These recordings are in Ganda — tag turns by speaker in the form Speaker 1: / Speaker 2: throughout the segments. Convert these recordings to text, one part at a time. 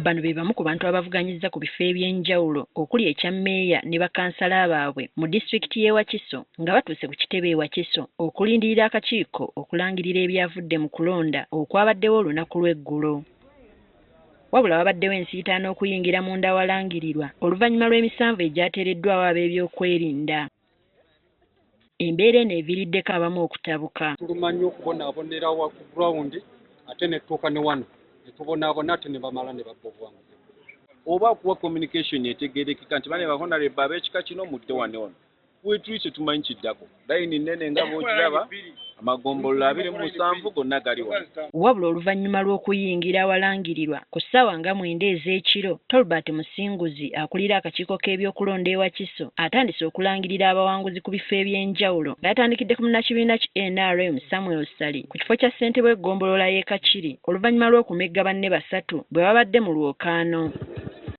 Speaker 1: Bano be bamu ku bantu abavuganyizza ku bifo eby'enjawulo okuli ekya mmeeya ne bakansala baabwe mu disitulikiti y'e Wakiso nga batuuse ku kitebe e Wakiso okulindirira akakiiko okulangirira ebyavudde mu kulonda okwabaddewo olunaku lw'eggulo. Wabula wabaddewo ensiitaano okuyingira munda awalangirirwa oluvannyuma lw'emisanvu egyateereddwawo ab'ebyokwerinda. Embeera eno eviiriddeko abamu okutabuka.
Speaker 2: Tuluma nnyo okubonaabonera wa ku ground ate ne tutuuka ne wano ne tubonaabona ate ne bamala ne babba obuwanguzi.
Speaker 3: Oba akuwa communication etegeerekeka nti bane ba honorable ab'ekika kino mudde wano ono. Wetuli tetumanyi kiddako. Layini nnene nga bw'ogiraba, amagombolola 27 gonna gali wano.
Speaker 1: Wabula oluvannyuma lw'okuyingira awalangirirwa ku ssaawa nga 9 ez'ekiro, Tolbert Musinguzi akulira akakiiko k'ebyokulonda e Wakiso atandise okulangirira abawanguzi ku bifo eby'enjawulo nga yatandikidde ku munnakibiina ki NRM Samuel Ssali ku kifo kya ssentebe w'eggombolola y'e Kakiri oluvannyuma lw'okumegga banne basatu bwe babadde mu lwokaano.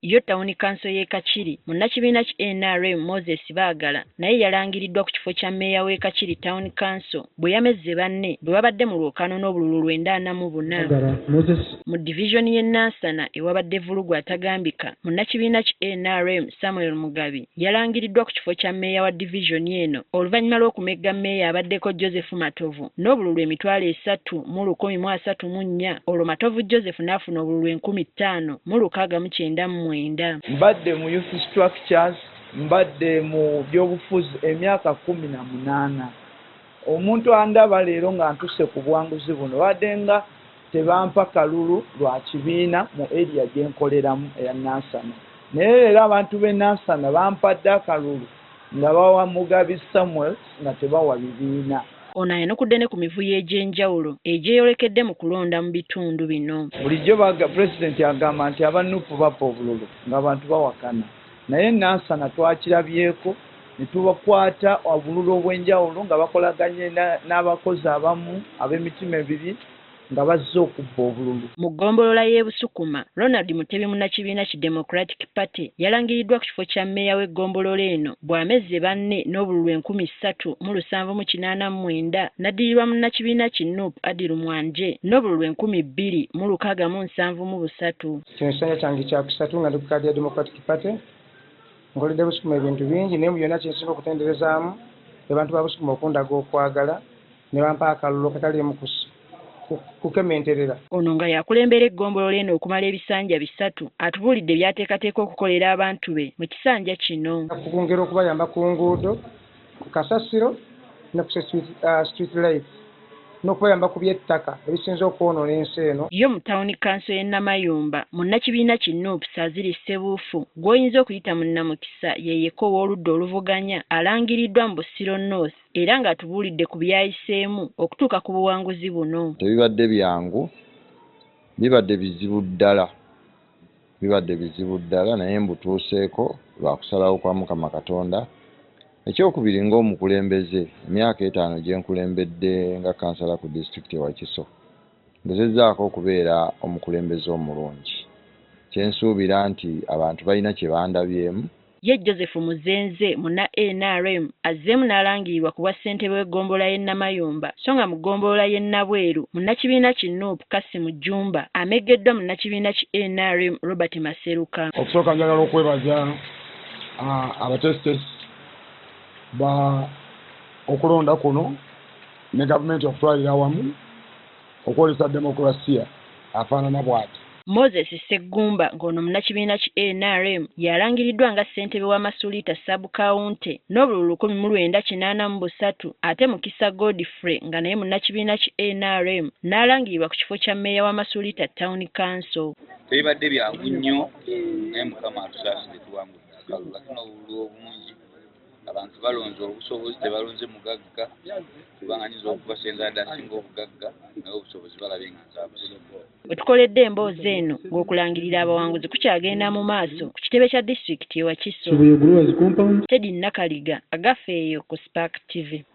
Speaker 1: Yo ttawuni kkanso y'e Kakiri, munnakibiina ki NRM Moses Baagala naye yalangiriddwa ku kifo kya mmeeya w'e Kakiri Town Council bwe yamezze banne bwe babadde mu lwokaano n'obululu 94. Mu divizoni y'e Nansana ewabadde vvulugu atagambika, munnakibiina ki NRM Samuel Mugabi yalangiriddwa ku kifo kya mmeeya wa divizoni eno oluvannyuma lw'okumegga mmeeya abaddeko Joseph Matovu n'obululu 31,034 olwo Matovu Joseph n'afuna obululu 5,699.
Speaker 4: Mbadde mu youth structures, mbadde mu byobufuzi emyaka 18. Omuntu andaba leero nga ntuse ku buwanguzi buno badde nga tebampa kalulu lwa kibiina mu area gye nkoleramu eya Nansana. Naye leero abantu b'e Nansana bampadde akalulu nga bawa Mugabi Samuel nga tebawa bibiina.
Speaker 1: Ono ayanukudde ne ku mivuyo egy'enjawulo egyeyolekedde mu kulonda mu bitundu bino.
Speaker 4: Bulijjo pulezidenti agamba nti aba NUP babba obululu ng'abantu bawakana. Naye Nansana twakirabyeko ne tubakwata obululu obw'enjawulo nga bakolaganye n'abakozi abamu ab'emitima ebiri nga bazze okubba obululu.
Speaker 1: Mu ggombolola y'e Busukuma, Ronald Mutebi munnakibiina ki Democratic Party yalangiriddwa ku kifo kya mmeeya w'eggombolola eno bw'amezze banne n'obululu 3,789 n'addirirwa munnakibiina ki NUP Adiru Mwanje n'obululu 2,673.
Speaker 5: Kino kisanja kyange kyakusatu nga ndi ku kaadi ya Democratic Party. Nkoledde Busukuma ebintu bingi naye mu byonna kye nsinga okutenderezaamu abantu ba Busukuma okundaga okwagala ne bampa akalulu akataliimu kukementerera.
Speaker 1: Ono nga yakulembera eggombolola eno okumala ebisanja 3 atubuulidde by'ateekateeka okukolera abantu be mu kisanja kino.
Speaker 5: Okwongera okubayamba ku nguudo, ku kasasiro ne ku street light n'okubayamba ku by'ettaka ebisinze okwonoona ensi eno.
Speaker 1: Yo mu tawuni kkanso y'e Namayumba, munnakibiina ki NUP Saziri Ssebuufu gw'oyinza okuyita munnamukisa ye yekka ow'oludda oluvuganya alangiriddwa mu Busiro North era ng'atubuulidde ku by'ayiseemu okutuuka ku buwanguzi buno.
Speaker 6: Tebibadde byangu, bibadde bizibu ddala, bibadde bizibu ddala naye mbutuuseeko lwa kusalawo kwa Mukama Katonda. Ekyokubiri ng'omukulembeze, emyaka 5 gye nkulembedde nga kansala ku disitulikiti e Wakiso, ngezezzaako okubeera omukulembeze omulungi. Kye nsuubira nti abantu balina kye bandabyemu.
Speaker 1: Ye Joseph Muzenze munna NRM azzeemu n'alangirirwa ku bwa ssentebe w'eggombolola y'e Namayumba so nga mu ggombolola y'e Nabweru munnakibiina ki NUP Kassim Jjumba ameggeddwa munnakibiina ki NRM Robert Maseruka.
Speaker 7: Okusooka njagala okwebaza abatesitesi ba okulonda kuno ne gavumenti okutwalira awamu okwolesa demokulasiya afaanana bw'ati.
Speaker 1: Moses Sseggumba ng'ono munnakibiina ki NRM yalangiriddwa nga ssentebe wa Masuliita sub-county n'obululu 1983 ate Mukisa Godfrey nga naye munnakibiina ki NRM n'alangirirwa ku kifo kya mmeeya wa Masuliita Town Council.
Speaker 8: Tebibadde byangu nnyo naye Mukama atusaasire tuwangudde akalulu ate n'obululu obungi. Abantu balonze obusobozi tebalonze mugagga kubanga nyinza okuba ssenza asinga obugagga naye obusobozi balabye nga nzaabusinga.
Speaker 1: We tukoledde emboozi eno ng'okulangirira abawanguzi kukyagenda mu maaso ku kitebe kya disitulikiti e Wakiso. Teddy Nakaliga agafeeyo ku Spark TV.